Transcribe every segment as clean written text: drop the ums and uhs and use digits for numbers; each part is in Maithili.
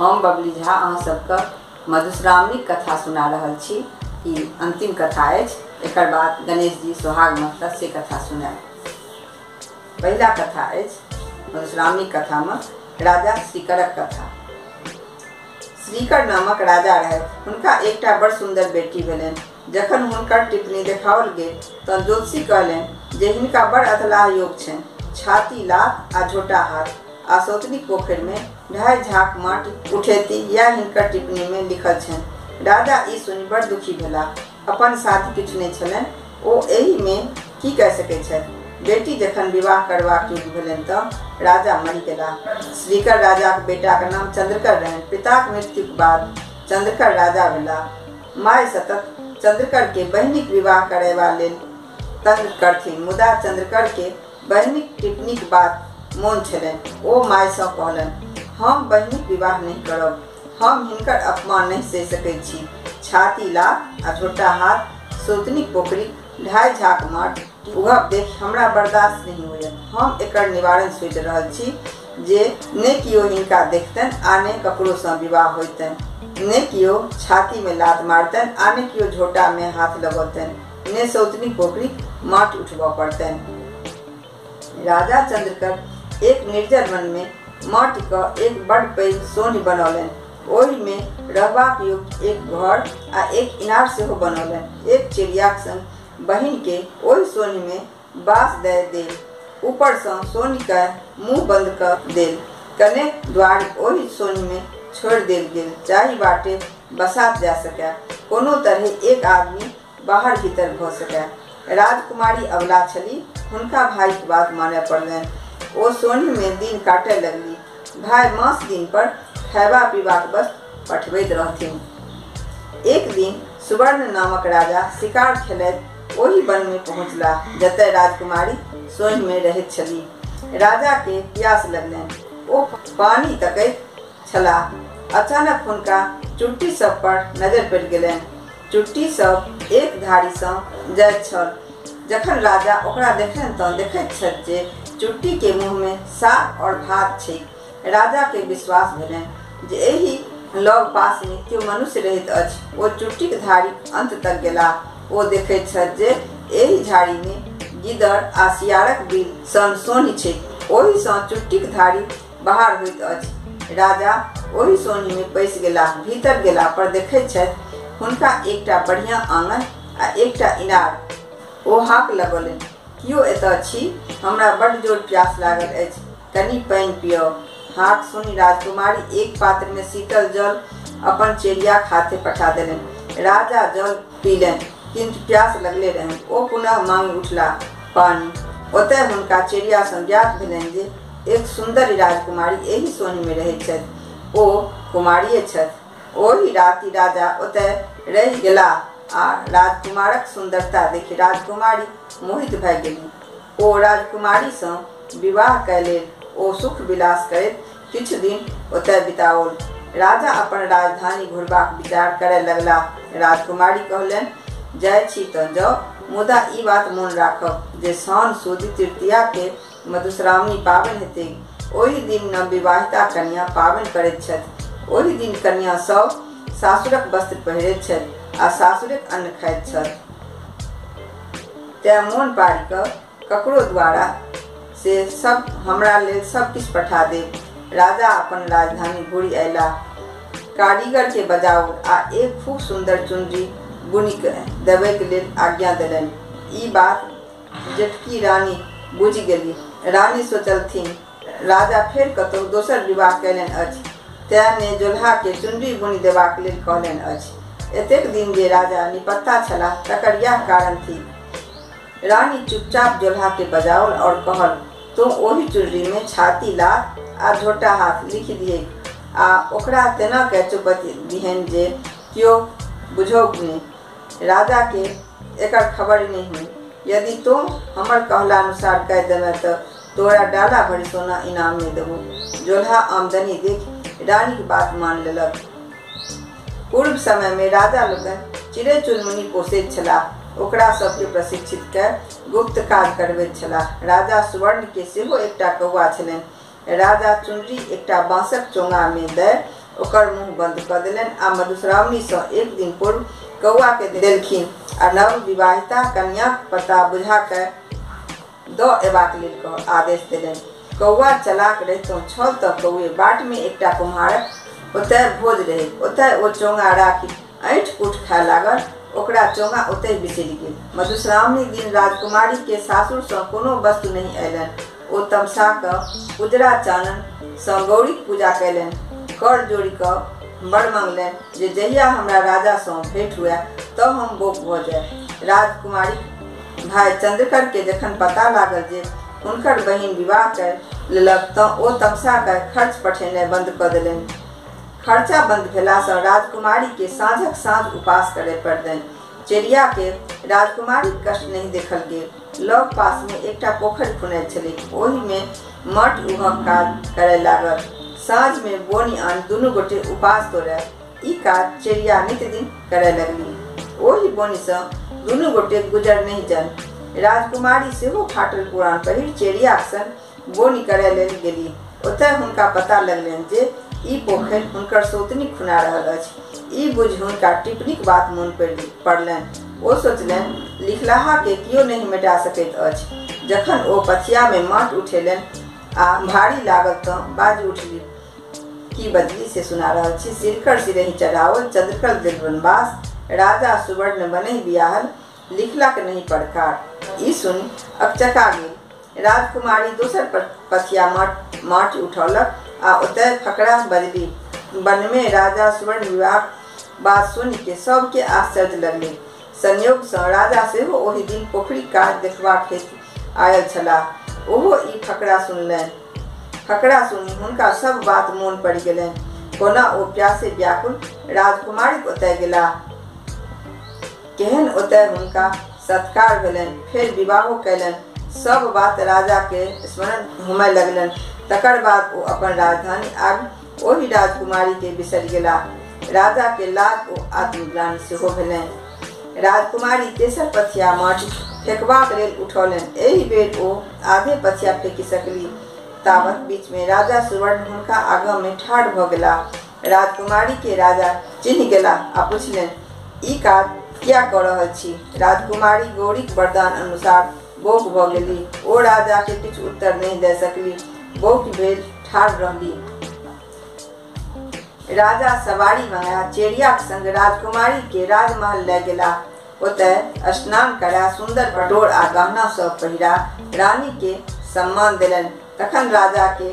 हम बबली झा अहाँ सबके मधुश्रावणी कथा सुना रहल छी। ई अंतिम कथा अछि। एकर बाद गणेश जी सोहाग मथता से कथा सुनायब। पहिला कथा अछि मधुश्रावणी कथा में राजा श्रीकरक कथा। श्रीकर नामक राजा रहथि। हुनका एकटा बड़ सुंदर बेटी भेलनि। जखन हुनकर टिप्पणी देखाओल गेल तऽ ज्योतिषी कहलनि जे हिनका बड़ अधलाह योग छनि। छाती लात आ झोटा हाथ आ सौतनी पोखरि में 2.5 झाक माटि उठेती, यह हिनकर टिप्पणी में लिखल छनि। राजा ई सुनि बड़ दुखी भेलाह। अपन साथ किछु नहि छलनि, ओ एहि में की कह सकैत छथि। बेटी जखन विवाह करबाक योग्य भेलनि तऽ राजा मरि गेलाह। श्रीकर राजाक बेटाक नाम चंद्रकर रहनि। पिताक मृत्युक बाद चंद्रकर राजा भेलाह। माय सतत चंद्रकर के बहिनिक विवाह करेबा लेल तंग करथिन, मुदा चंद्रकर के बहिनिक टिप्पणीक बात मोन छलनि। ओ मायसँ कहलनि, हम बहिनिक विवाह नहि करब। हम हिनकर अपमान नहि सहि सकैत छी। छाती लात आ झोटा हाथ, सौतनीक पोखरिक 2.5 झाक माटि उघब देखि हमरा बर्दाश्त नहि होयत। हम एकर निवारण सोचि रहल छी जे ने केओ हिनका देखतनि आ ने ककरोसँ विवाह होइतनि, ने केओ छातीमे लात मारतनि आ ने केओ झोटामे हाथ लगौतनि, ने सौतनी पोखरिक माटि उठबऽ पड़तनि। राजा चंद्रकर एक निर्जन वन में माटि क एक बड़ पैघ सोन्हि बनौलनि। ओहि में रहबाक योग्य एक घर आ एक इनार सेहो बनौलनि। एक चिड़ियाक संग बहिन के ओहि सोन्हि में बास दय देल। ऊपर सँ सोन्हि के मुँह बंद क देल। कनेक द्वार ओहि सोन्हि में छोड़ि देल गेल जाहि बाटे बसात जा सकै, कोनो तरहे एक आदमी बाहर भीतर भऽ सकै। राजकुमारी अबला छली, हुनका भाईक बात मानय पड़लनि। ओ सोन्हि में दिन काटय लगली। भाई मास दिन पर खायबा पीबाक वस्तु पठबैत रहथिन। एक दिन सुवर्ण नामक राजा शिकार खेलैत ओहि वन में पहुँचलाह जतय राजकुमारी सोन्हि में रहैत छली। राजा के प्यास लगलनि। ओ पानी तकैत छलाह। अचानक हुनका चुट्टी सब पर नजर पड़ि गेलनि। चुट्टी सब एक धारीसँ जाइत छल। जखन राजा ओकरा देखलनि तऽ देखैत छथि जे चुट्टी के मुँह में साग और भात छैक। राजा के विश्वास भेलनि जे एहि लग पास में केओ मनुष्य रहैत अछि। ओ चुट्टीक धारीक अंत तक गेलाह। ओ देखैत छथि जे एहि झाड़ी में गिदड़ आ सियारक बिल सन सोन्हि छैक। ओहिसँ चुट्टीक धारी बाहर होइत अछि। राजा ओहि सोन्हि में पैसि गेलाह। भीतर गेला पर देखैत छथि हुनका एकटा बढ़िया आंगन आ एकटा इनार। ओ हाक लगौलनि, केओ एतऽ छी? हमरा बड्ड जोर प्यास लागल अछि, कनि पानि पियाउ। हाक सुनि राजकुमारी एक पात्र में शीतल जल अपन चेरियाक हाथे पठा देलनि। राजा जल पीलनि, किन्तु प्यास लगले रहनि। ओ पुनः मांगि उठलाह पानि। ओतय हुनका चेरियासँ ज्ञात भेलनि जे एक सुन्दरी राजकुमारी एहि सोन्हि में रहैत छथि। ओ कुमारिये छथि। ओहि राति राजा ओतय रहि गेलाह आ राजकुमारक सुन्दरता देखि राजकुमारी मोहित भए गेली। ओ राजकुमारीसँ विवाह कय लेल ओ सुख विलास करैत किछु दिन ओतय बिताओल। राजा अपन राजधानी घुरबाक विचार करय लगलाह। राजकुमारी कहलनि, जाइ छी तऽ जाउ, मुदा ई बात मोन राखब जे साउन सुदि तृतीया के मधुश्रावणी पाबनि हेतैक। ओहि दिन नवविवाहिता कन्या पाबनि करैत छथि। ओहि दिन कन्या सब सासुरक वस्त्र पहिरैत छथि आ सासुरक अन्न खाइत छथि। तेँ मोन पारि कऽ ककरो द्वारा से सब हमरा लेल सब किछु पठा देब। राजा अपन राजधानी घुरि अयलाह। कारीगर के बजाओल आ एक खूब सुन्दर चुनरी बुनि कऽ देबैक लेल आज्ञा देलनि। ई बात जेठकी रानी बुझि गेली। रानी सोचलथिन, राजा फेर कतहु दोसर विवाह कयलनि अछि, तेँ ने जोल्हा के चुनरी बुनि देबाक लेल कहलनि अछि। एतेक दिन जे राजा निपत्ता छलाह तकर यैह कारण थिक। रानी चुपचाप जोल्हा के बजाओल और कहल, तों ओहि चुनरी में छाती लात आ झोटा हाथ लिखि दिहैक आ ओकरा तेना कऽ चुपति दिहनि जे केओ बुझौक नहि। राजा के एकर खबरि नहि होइ। यदि तों हमर कहलानुसार कय देबें तऽ तोरा डाला भरि सोना इनाम में देबौ। जोल्हा आमदनी देखि रानीक बात मान लेलक। पूर्व समय में राजा लोकनि चिड़ै चुनमुनी पोसैत छलाह। ओकरा सबके प्रशिक्षित कय गुप्त काज करबैत छलाह। राजा सुवर्ण के सेहो एकटा कौआ छलनि। राजा चुनरी एकटा बाँसक चोंगा में दय ओकर मुँह बंद कऽ देलनि आ मधुश्रावणीसँ एक दिन पूर्व कौआके देलखिन आ नव विवाहिता कन्याक पता बुझा कऽ दऽ अयबाक लेल आदेश देलनि। कौआ चलाक रहितहुँ छल तऽ कौए बाटमे एकटा कुम्हारक ओतय भोज रहै। ओतय ओ चोंगा राखि ऐंठ कुठ खाय लागल। ओकरा चोंगा ओतहि बिसरि गेल। मधुश्रावणी दिन राजकुमारी के सासुरसँ कोनो वस्तु नहि अयलनि। ओ तमसा कऽ उजरा चाननसँ गौरीक पूजा कयलनि। कर जोड़ि कऽ बर मंगलनि जे जहिया हमरा राजासँ भेंट हुए तऽ हम बौक भऽ जाय। राजकुमारीक भाय चंद्रकर के जखन पता लागल जे हुनकर बहिन विवाह कर लेलक तऽ ओ तमसा कऽ खर्च पठेनाइ बंद कऽ देलनि। खर्चा बंद भेलासँ राजकुमारी के साँझक साँझ उपास करय पड़लनि। चेरिया के राजकुमारीक कष्ट नहि देखल गेल। लग पासमे एकटा पोखरि खुनल छलैक। ओहिमे माटि उघक काज करय लागल। साँझमे बोनि आनि दुनू गोटे उपास तोड़य। ई काज चेरिया नित्यदिन करय लगली। ओहि बोनिसँ दुनू गोटे गुजर नहि जन। राजकुमारी सेहो फाटल पुरान पहिर चेरियाक संग बोनि करय लेल गेली। ओतय हुनका पता लगलनि जे ई पोखरि हुनकर सौतनी खुना रहल अछि। ई बुझि हुनका टिपनीक बात मोन पड़लनि। ओ सोचलनि, लिखलाहा के केओ नहि मेटा सकैत अछि। जखन ओ पथियामे माटि उठेलनि आ भारी लागल तऽ बाजि उठली। की बजली से सुना रहल छी। सिरकर सिरही चढ़ाओल, चंद्रकर दिल वनवास, राजा सुवर्ण बनहि बियाहल, लिखलक नहि परकार। ई सुनि अकचका गेल। राजकुमारी दोसर पथिया माटि उठौलक आ ओतय फकरा बजली। वनमे राजा सुवर्ण विवाह बात सुनि के सबके आश्चर्य लगलै। संयोगसँ राजा सेहो ओहि दिन पोखरिक काज देखबाक हेतु आयल छलाह। ओहो ई फकरा सुनलनि। फकरा सुनि हुनका सब बात मोन पड़ि गेलनि। कोना ओ प्यासे व्याकुल राजकुमारीक ओतय गेलाह, केहन ओतय हुनका सत्कार भेलनि, फेर विवाहो कयलनि। सब बात राजा के स्मरण होमय लगलनि। तकर बाद ओ अपन राजधानी आबि ओहि राजकुमारी के बिसरि गेलाह। राजा के लाज ओ आत्मग्लानि सेहो भेलनि। राजकुमारी तेसर पथिया माटि फेकबाक लेल उठौलनि। एहि बेर ओ आधे पथिया फेकि सकली। तावत बीच में राजा सुवर्ण हुनका आगाँ में ठाढ़ भऽ गेलाह। राजकुमारी के राजा चिन्ह गेलाह आ पुछलनि, ई काज किया कऽ रहल छी? राजकुमारी गौरीक वरदान अनुसार बौक भऽ गेली। ओ राजा के किछु उत्तर नहि दऽ सकली। बौक भेल ठाढ़ रहली। राजा सवारी मंगा चेरियाक संग राजकुमारी के राजमहल लए गेलाह। ओतय स्नान करा सुंदर पटोर आ गहना सब पहिरा रानी के सम्मान देलनि। तखन राजा के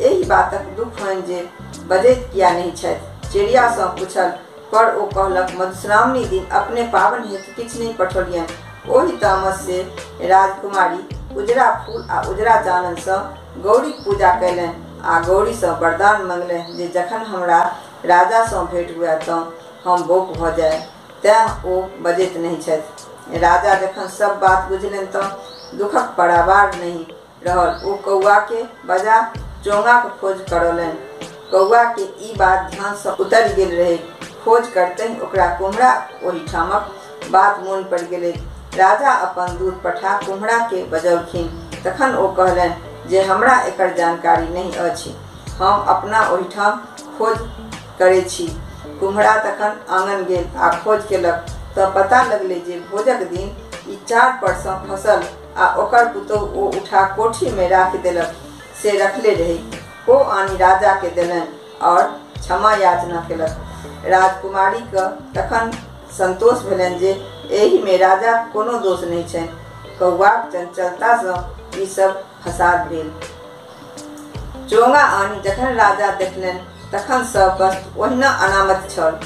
एहि बातक दुख होइन जे बजैत किया नहि छथि। चेरियासँ पूछल पर ओ कहलक, मधुश्रावणी दिन अपने पावन हेतु किछु नहि पठौलियनि। ओहि तामस से राजकुमारी उजरा फूल आ उजरा चाननसँ गौरीक पूजा कयलनि आ गौरीसँ वरदान मंगलनि जे जखन हमरा राजासँ भेंट हुए तऽ हम बौक भऽ जाय। तेँ ओ बजैत नहि छथि। राजा जखन सब बात बुझलनि तऽ दुखक परावार नहि रहल। ओ कौआ के बजा चोंगाक खोज करौलनि। कौआ के ई बात ध्यानसँ उतरि गेल रहै। खोज करतहि ओकरा कुम्हरा ओहिठामक बात मोन पड़ि गेलै। राजा अपन दूत पठा कुम्हरा के बजौलखिन। तखन ओ कहलनि जे हमरा एकर जानकारी नहि अछि, हम अपना ओहिठाम खोज करै छी। कुम्हरा तखन आङन गेल आ खोज केलक तऽ पता लगलै जे भोजक दिन ई चार परसँ खसल आ ओकर पुतोहु ओ उठा कोठीमे राखि देलक, से रखले रहै। ओ आनि राजा के देलनि और क्षमा याचना केलक। राजकुमारी के तखन संतोष भेलनि जे एहिमे राजाक कोनो दोष नहि छनि। कौआक चंचलतासँ ई सब फसाद भेल। चोंगा आनि जखन राजा देखलनि तखन सब वस्तु ओहिना अनामत छल।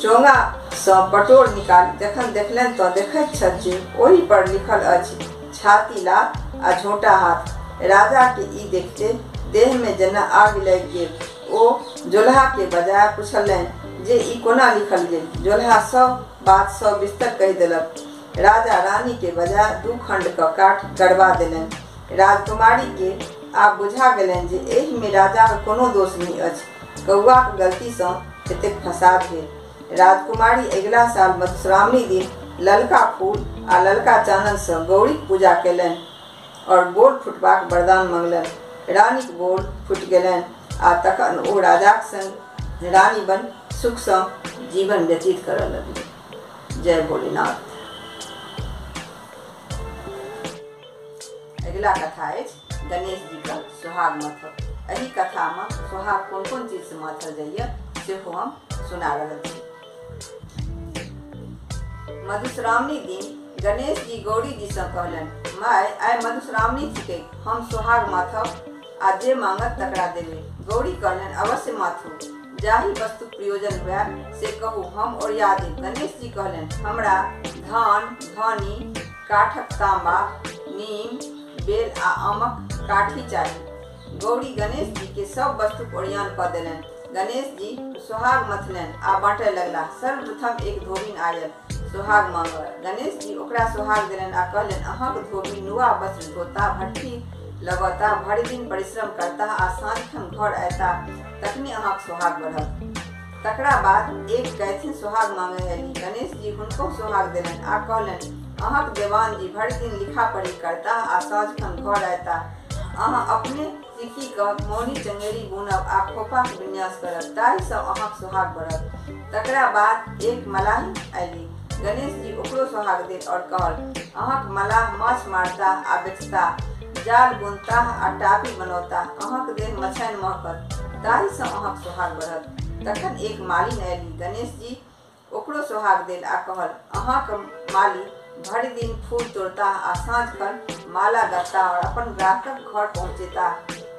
चोंगा सँ पटोर निकालि जखन देखलनि तऽ देखैत छथि जे ओहि पर लिखल अछि छाती लात आ झोंटा हाथ। राजा के ई देखते देह में जेना आगि लागि गेल। ओ जोल्हा के बजाय पुछलनि जे ई कोना लिखल गेल। जोल्हा सब बात सब विस्तर कहि देलक। राजा रानी के बजाय 2 खंड क काठ गड़बा देलनि। राजकुमारी के आब बुझा गेलनि जे एहिमे राजाक कोनो दोष नहि अछि। कौआक गलतीसँ एतेक फसाद भेल। राजकुमारी अगिला साल मधुश्रावणी दिन ललका फूल आ ललका चाननसँ गौरीक पूजा कयलनि और बोल फुटबाक वरदान मंगलनि। रानीक बोल फुटि गेलनि आ तखन ओ राजाक संग रानी बन सुखसँ जीवन व्यतीत करऽ लगली। जय भोलेनाथ। अगिला कथा अछि गणेश जी का सोहाग मथब। एहि कथामे सोहाग कोन कोन चीजसँ मथल जाइए सेहो हम सुना रहल छी। मधुश्रावणी दिन गणेश जी गौरी जी सँ कहलनि, माय आइ मधुश्रावणी थिकै, हम सोहाग माथब आ जे मांगत तकरा देबै। गौरी कहलनि, अवश्य माथू, जाहि वस्तुक प्रयोजन हुए से कहू, हम ओरिया देब। गणेश जी कहलनि, हमरा धान, धनी, काठक तांबा, नीम, बेल आ आमक काठी चाही। गौरी गणेश जी के सब वस्तुक ओरियान कऽ देलनि। गणेश जी सोहाग मथलनि आ बाँटय लगलाह। सर्वप्रथम एक धोबिन आयल सोहाग मांगऽ। गणेश जी ओकरा सोहाग देलनि आ कहलनि, अहाँक धोबी नुआ वस्त्र धोता, भट्ठी लगौता, भरि दिन परिश्रम करता आ साँझखन घर अयता, तखने अहाँक सोहाग बढ़त। तकरा बाद एक कैथिन सोहाग मांगे अयली। गणेश जी हुनको सोहाग देलनि आ कहलनि, अहाँक देवान जी भरि दिन लिखा पढ़ी करता आ साँझखन घर अयता, अहाँ अपने सीखी कऽ मौनी चंगेरी बुनब आ खोपाक विन्यास करब, ताहिसँ अहाँक सोहाग बढ़त। तकरा बाद एक मलाहिन अयली। गणेश जी ओकरो सोहाग देल और कहल, अहाँक मलाह माछ मारता आ बेचता, जाल बुनताह आ टापी बनौता, अहाँक देह मछैन महकत, ताहिसँ अहाँक सोहाग बढ़त। तखन एक मालिन अयली। गणेश जी ओकरो सोहाग देल आ कहल, अहाँक माली भरि दिन फूल तोड़ता आ साँझखन माला गत्ता और अपन ग्राहकक घर पहुँचेता,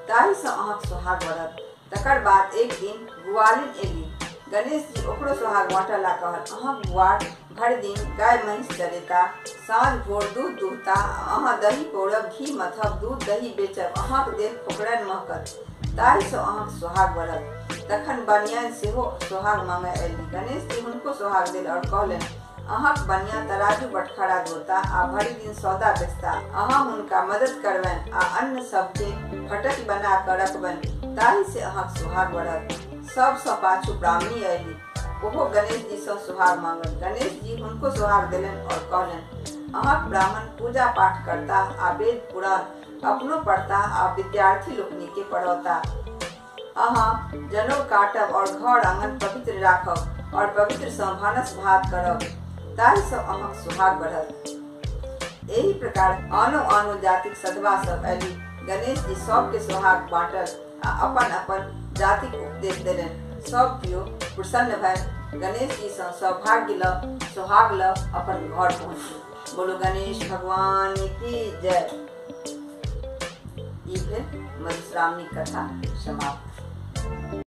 ताहिसँ अहाँक सोहाग बढ़त। तकर बाद एक दिन गुआलिन एली। गणेश जी ओकरो सोहाग बाँटल आ कहल, अहाँक गुआर भरि दिन गाय महींस चरेता, साँझ भोर दूध दुहता, अहाँ दही पौरब, घी मथब, दूध दही बेचब, अहाँक देह खोकरन महकत, ताहिसँ अहाँक सोहाग बढ़त। तखन बनियान सेहो सोहाग मांगे अयली। गणेश जी हुनको सोहाग देल और कहलनि, अहाँक बनिया तराजू बटखारा धोता आ भरि दिन सौदा बेचता, अहाँ हुनका मदद करबनि आ अन्न सबके फटक बना कऽ रखबनि, ताहिसँ अहाँक सोहाग बढ़त। सबसँ पाछू ब्राह्मणी अयली। ओहो गणेश जी सँ सोहाग मांगल। गणेश जी हुनको सोहाग देलनि और कहलनि, अहाँक ब्राह्मण पूजा पाठ करता आ वेद पुराण अपनो पढ़ता आ विद्यार्थी लोकनि के पढ़ौता, अहाँ जनउ काटब और घर आंगन पवित्र राखब और पवित्र सँ भानस भात करब, ताहिसँ अहाँक सोहाग बढ़त। एहि प्रकार आनो आनो जातिक सधवा सब अयली। गणेश जी सबके सोहाग बाँटल आ अपन अपन जातिक उपदेश देलनि। सब केओ प्रसन्न भए गणेश जी सँ सौभाग्य ल सोहाग ल अपन घर पहुँचली। बोलो गणेश भगवान की जय। ई भेल मधुश्रावणी कथा समाप्त।